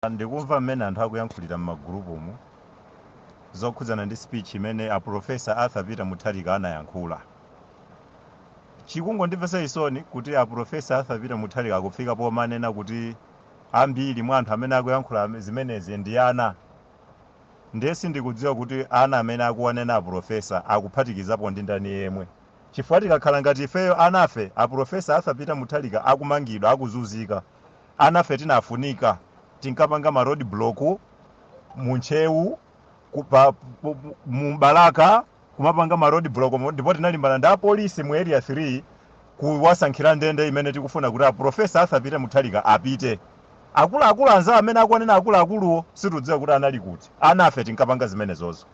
Ndikumva mmene anthu akuyankhulira m'magulupumu zokhudzana ndi speech imene a Professor Arthur Peter Mutharika anayankhula. Chikungondimvetsa chisoni kuti a Professor Arthur Peter Mutharika akufika pomanena kuti ambiri mwa anthu amene akuyankhula zimenezi ndi ana. Ndiye sindikudziwa kuti ana amene akuwanena a Professor akuphatikizapo ndi ndani yemwe. Chifukwa tikakhala ngati ifeyo anafe, a Professor Arthur Peter Mutharika akumangidwa, akuzunzika, anafe tinafunika tinkapanga ma road block mu Ntcheu, mu Balaka, kumapanga ma road block, ndipo tinalimbana ndi apolisi mu Area 3 kuwasankhira ndende imene tikufuna kuti a Professor Arthur Peter Mutharika apite. Akuluakulu anzawo amene akuwanena akuluakuluwo situdziwa kuti anali kuti. Anafe tinkapanga zimenezozo.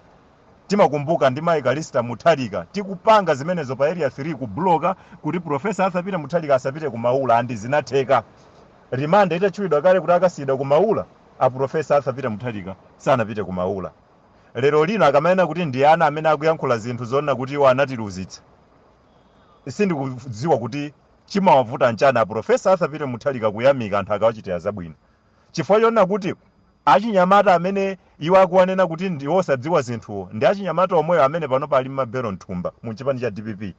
Timakumbuka ndi Mayi Callista Mutharika tikupanga zimenezo pa Area 3, kubloka kuti Professor Arthur Peter Mutharika asapite ku Maula, and zinatheka. Remand itatchulidwa kale kuti akasiyidwa ku Maula, a Professor Arthur Peter Mutharika sanapite ku Maula. Lero lino akamanena kuti ndi ana amene akuyankhula zinthu zonena kuti iwo anatiluzitsa, sindikudziwa kuti chimawavuta nchani a Professor Arthur Peter Mutharika kuyamika anthu akawachitira zabwino, chifukwa chonena kuti achinyamata amene iwo akuwanena kuti ndi osadziwa zinthuwo ndi achinyamata omweyo amene pano pali mabelo mthumba mu chipani cha DPP.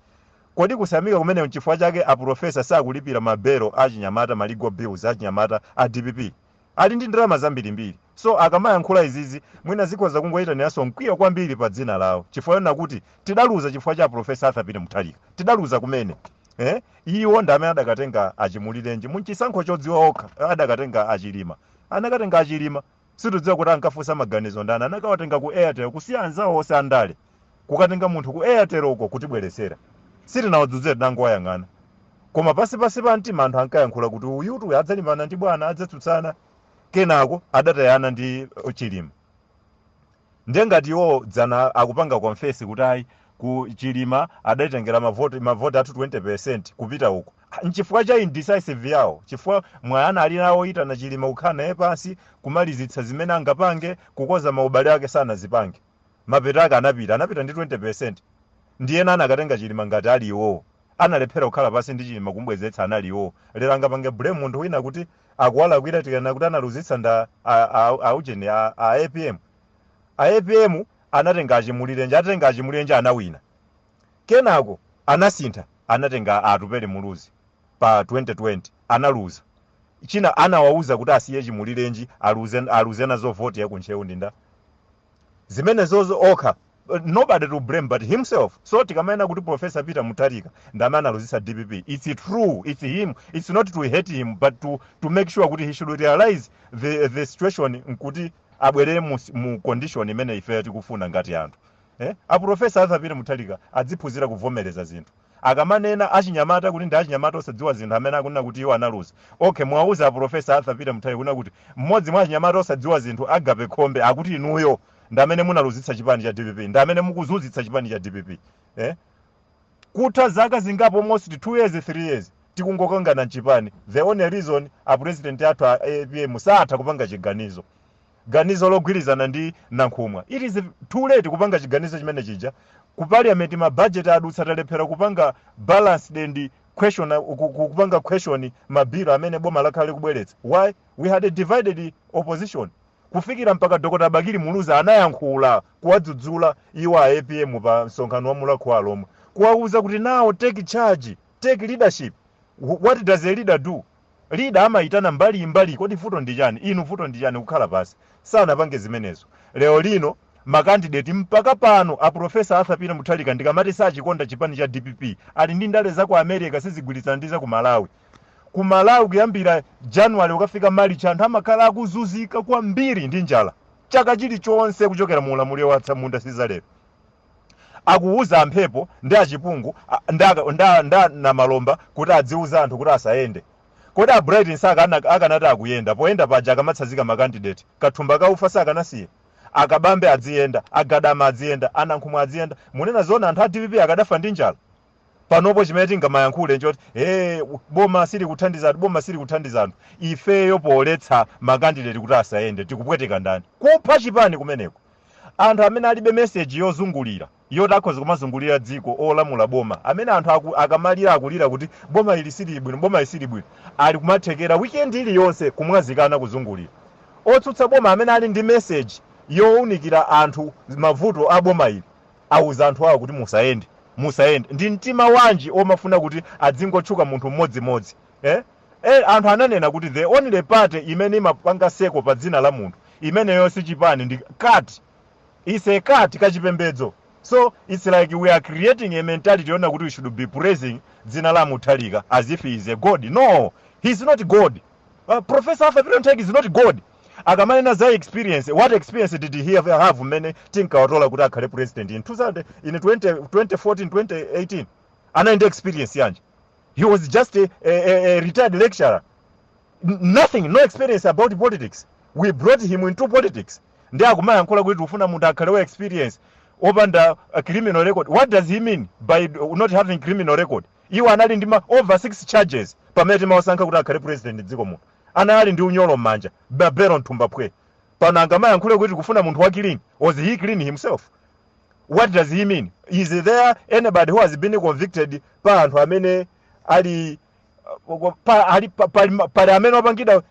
Kodi kusayamika kumene nchifukwa chake a Professor sakulipira mabelo achinyamata, ma legal bills achinyamata a DPP? Ali ndi ndalama zambirimbiri. So akamayankhula izizi, mwina zikhoza kungoyitaniranso mkwiyo kwambiri pa dzina lawo, chifukwa chonena kuti tidaluza chifukwa cha Professor Arthur Peter Mutharika. Tidaluza kumene, eh? Iwo ndi amene adakatenga achimulirenji munchisankho chodziwa okha. Adakatenga achilima, anakatenga achilima, situdziwa kuti ankafunsa maganizo ndani. Anakawatenga ku Airtel, kusiya anzawo onse andale, kukatenga munthu ku Airtel uko kutibweresera. Sitinawadzudzule, tinangowayang'ana, koma pasi pa mtima anthu ankayankhula kuti uyutu adzalimbana ndi bwana, adzatsutsana. Kenako adatayana ndi Chilima. Ndiye ngati iwo dzana akupanga confess kuti ayi, ku Chilima adatengera mavoti athu 20 kupita uko, nchifukwa cha indecisive yawo, chifukwa mwana ali nawo itana Chilima kukhala naye pansi kumalizitsa zimene angapange, kukoza maubale ake, sanazipange. Mapeto ake anapita ndi 20. Ndiyena anakatenga Chilima ngati ali iwowo analephera kukhala pansi ndi Chilima kumbwezetsa, anali iwowo. Lero angapange blame munthu wina kuti akuwalakwira, tikana kuti analuzitsa nda aujeni a APM. A APM anatenga achimulirenji, atatenga achimulirenji anawina. Kenako anasintha, anatenga Atupele Muluzi pa 2020, analuza. China anawauza kuti asiye Chimulirenji aluze nazo voti ya kuntcheu ndinda zimenezozo okha. Nobody to blame but himself. So tikamanena kuti Professor Peter Mutharika ndamene analuzitsa DPP, it's true, it's him. It's not to hate him, but to make sure kuti he should realize the situation nkuti abwerere mu condition imene ife tikufuna ngati anthu, eh? A Professor Arthur Peter Mutharika adziphunzira kuvomereza zinthu. Akamanena achinyamata kuti ndi achinyamata osadziwa zinthu amene akunena kuti iwo analuza, okay, mwauza a Professor Arthur Peter Mutharika kunena kuti mmodzi mwa achinyamata osadziwa zinthu, Agape Khombe, akuti inuyo ndi amene munaluzitsa chipani cha DPP, ndi amene mukuzunzitsa chipani cha DPP, eh? Kutha zaka zingapo, almost 2 years, 3 years, tikungokangana mchipani. The only reason, a president athu a APM satha kupanga chiganizo, ganizo logwirizana ndi Nankhumwa. It is too late kupanga chiganizo chimene chija. Ku parliament ma budget adutsa, talephera kupanga balanced and question, kupanga question mabilo amene boma lakhala likubweretsa. Why? We had a divided opposition, kufikira mpaka Dr Bakili Muluzi anayankhula kuwadzudzula iwo a APM pa msonkhano wa Mulhako wa Alhomwe, kuwauza kuti now take charge, take leadership. What does a leader do? Leader amayitana mbali mbali, kodi vuto ndi chani inu, vuto ndi chani, kukhala pasi. Sanapange zimenezo. Lero lino ma candidate mpaka pano, a Professor Arthur Peter Mutharika, ndikamati sachikonda chipani cha DPP, ali ndi ndale za ku America, sizigwirizana ndi za ku Malawi. Ku Malawi kuyambira January ukafika March anthu amakhala akuzunzika kwambiri ndi njala chaka chilichonse kuchokera mu ulamuliro wa atsamunda, sizalero. Akuwuza amphepo ndi achipungu nda Namalomba kuti adziwuza anthu kuti asayende. Kodi a Bright Msaka akanati akuyenda poyenda paja, akamatsanzika ma candidate, kathumba kaufa sakanasiya? Akabambe adziyenda, agadama adziyenda, anankhumwa adziyenda, munena zoona anthu a DPP akadafa ndi njala? Panopo chimene tingamayankhule nchoti, hey, boma sili kuthandiza anthu, boma sili kuthandiza anthu. Ifeyo poletsa ma candidate kuti asayende tikupweteka ndani? Kupha chipani kumeneko. Anthu amene alibe message yozungulira yoti akhoza kumazungulira dziko olamula boma, amene anthu akamalira akulira kuti boma ili sili bwino, boma ili sili bwino, ali kumathekera weekend iliyonse kumwazikana kuzungulira. Otsutsa boma amene ali ndi message yowunikira anthu mavuto a boma ili awuza anthu awo kuti musayende, musayende. Ndi mtima wanji omafuna kuti adzingotchuka munthu mmodzimodzi, eh? Eh, anthu ananena kuti the only party imene imapanga seko pa dzina la munthu imeneyo si chipani, ndi cult. It's a cult, kachipembedzo. So it's like we are creating a mentality yona kuti we should be praising dzina la Mutharika as if he is a god. No, he is not God. Professor Arthur Peter Mutharika is not God. Akamanena za experience, what experience did he ever have mmene tinkawatola kuti akhale president in 2000, in 20, 2014, 2018? Anali ndi experience yanji? He was just a retired lecturer. Nothing, no experience about politics. We brought him into politics. Ndi akumayankhula kuti ufuna munthu akhale wa experience, opanda a criminal record. What does he mean by not having criminal record? Iwo anali ndi ma over six charges pamene timawasankha kuti akhale president dziko muno. Anali ndi unyolo m'manja, mabelo mthumba pwe. Pano angamayankhule kuti kufuna munthu wa clean? Was he clean himself? What does he mean? Is there anybody who has been convicted pa anthu amene ali pa, ali pa, pali, pali amene wapangidwa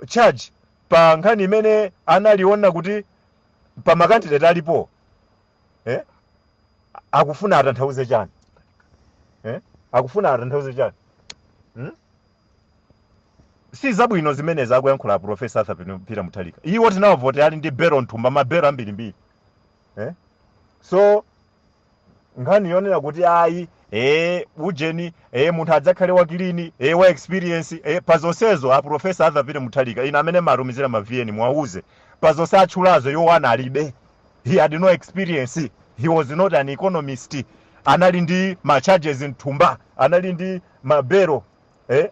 charge pa nkhani imene analiona kuti pa ma candidate alipo, eh? Akufuna atanthauze chani, eh? Akufuna atanthauze chani, Si zabwino zimenezi akuyankhula Professor Arthur Peter Mutharika. Iwo tinawavotera ali ndi belo mthumba, mabelo ambirimbiri, eh? So nkhani yonena kuti ayi, ujeni, munthu adzakhale wa clean, wa experience, pa zonsezo a Professor Arthur Peter Mutharika, ine amene matumizira ma VN, mwauze pa zonse atchulazo yowana alibe. He had no experience. He was not an economist. Anali ndi ma charges mthumba, anali ndi mabero,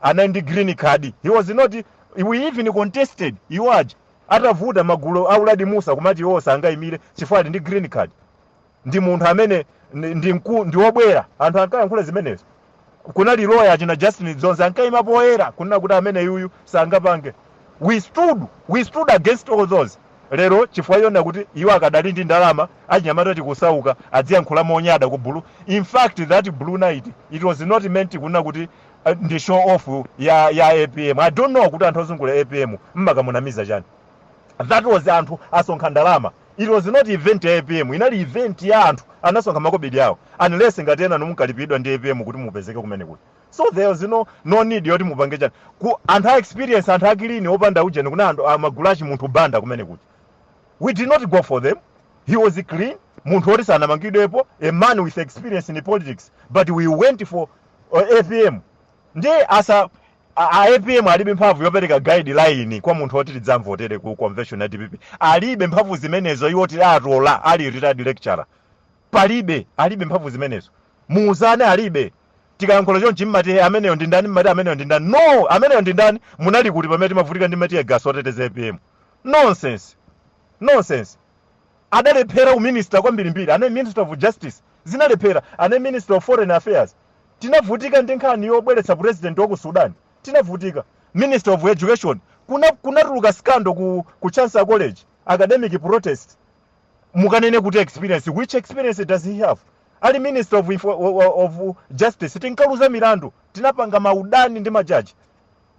anali ndi green card. He was not. We even contested iwo aja atavuta magulu a Uladi Musa kumati iwo sangayimire chifukwa ali ndi green card, ndi munthu amene ndi wobwera. Anthu ankayankhula zimenezo. Kunali lawyer achina Justin Dzonzi ankayima poyera kunena kuti amene yuyu sangapange. We stood against all those. Lero chifukwa yona kuti iwo akadali ndi ndalama, achinyamata tikusauka, adziyankhula monyada ku blue. In fact, that blue night, it was not meant kunena kuti ndi show off ya APM. I don't know kuti anthu ozungulira APM mmakamunamiza chani. That was anthu asonkha ndalama. It was not event ya APM, inali event ya anthu anasonkha makobidi awo, unless ngati ena nomunkalipidwa ndi APM kuti mupezeke kumene kuti. So there was no need yoti mupange chani ku anthu a experience, anthu a clean, opanda ujeni. Kuna anthu amagulu achi munthu banda kumene kuti we did not go for them. He was clean, munthu woti sanamangidwepo, a man with experience in politics, but we went for APM. Ndiye asa a APM alibe mphamvu yopereka guideline kwa munthu woti tidzamvotere ku convention ya DPP. Alibe mphamvu zimenezo. Iwo atola ali retired lecturer, palibe, alibe mphamvu zimenezo. Muuzane, alibe. Tikayankhula chonchi mmati ameneyo ndi ndani, mmati ameneyo ndi ndani. No, ameneyo ndi ndani? Munali kuti pamene timavutika ndi ma tear gas oteteza APM? Nonsense, nonsense. Adalephera u minister kwambirimbiri. Ane Minister of Justice zinalephera, ane Minister of Foreign Affairs tinavutika ndi nkhani yobweretsa president wa ku Sudan, tinavutika. Minister of Education, kunatuluka scandal ku Chancellor College, academic protest. Mukanene kuti experience, which experience does he have? Ali Minister of Justice tinkaluza milandu, tinapanga maudani ndi majaji,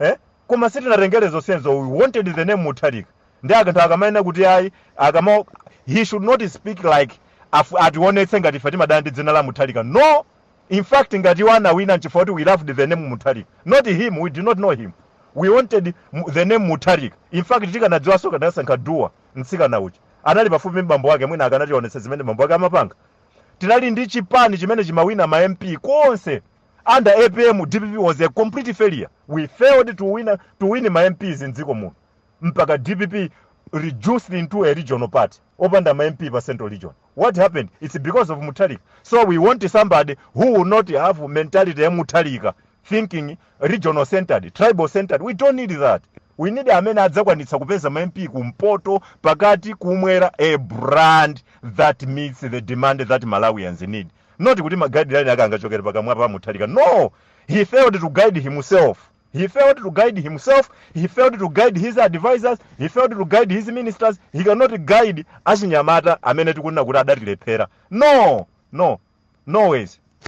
eh? Koma sitinatengere zonsezo. We wanted the name Mutharika. Ndi akanthu akamanena kuti ayi, akama he should not speak like ationetse ngati ife timadana ndi dzina la Mutharika. No, in fact, ngati iwo anawina nchifukwa kuti we loved the name Mutharika, not him. We did not know him. We wanted the name Mutharika. In fact, tikanadziwanso kanasankha Duwa, mtsikana uja anali pafupi mbambo wake, mwina akanationetsa zimene bambo wake amapanga. Tinali ndi chipani chimene chimawina ma MP konse. Under APM, DPP was a complete failure. We failed to win ma MPs mdziko muno mpaka DPP reduced into a regional party, opanda ma MP pa Central Region. What happened? It's because of Mutharika. So we want somebody who will not have mentality ya Mutharika, thinking regional centered, tribal centered. We don't need that. We need amene adzakwanitsa kupeza ma MP kumpoto, pakati, kumwera, a brand that meets the demand that Malawians need, not kuti ma guideline ake angachokere pakamwa pa Mutharika. No, he failed to guide himself. He failed to guide himself. He failed to guide his advisors. He failed to guide his ministers. He cannot guide achinyamata amene tikunena kuti adatilephera. No, no, no ways.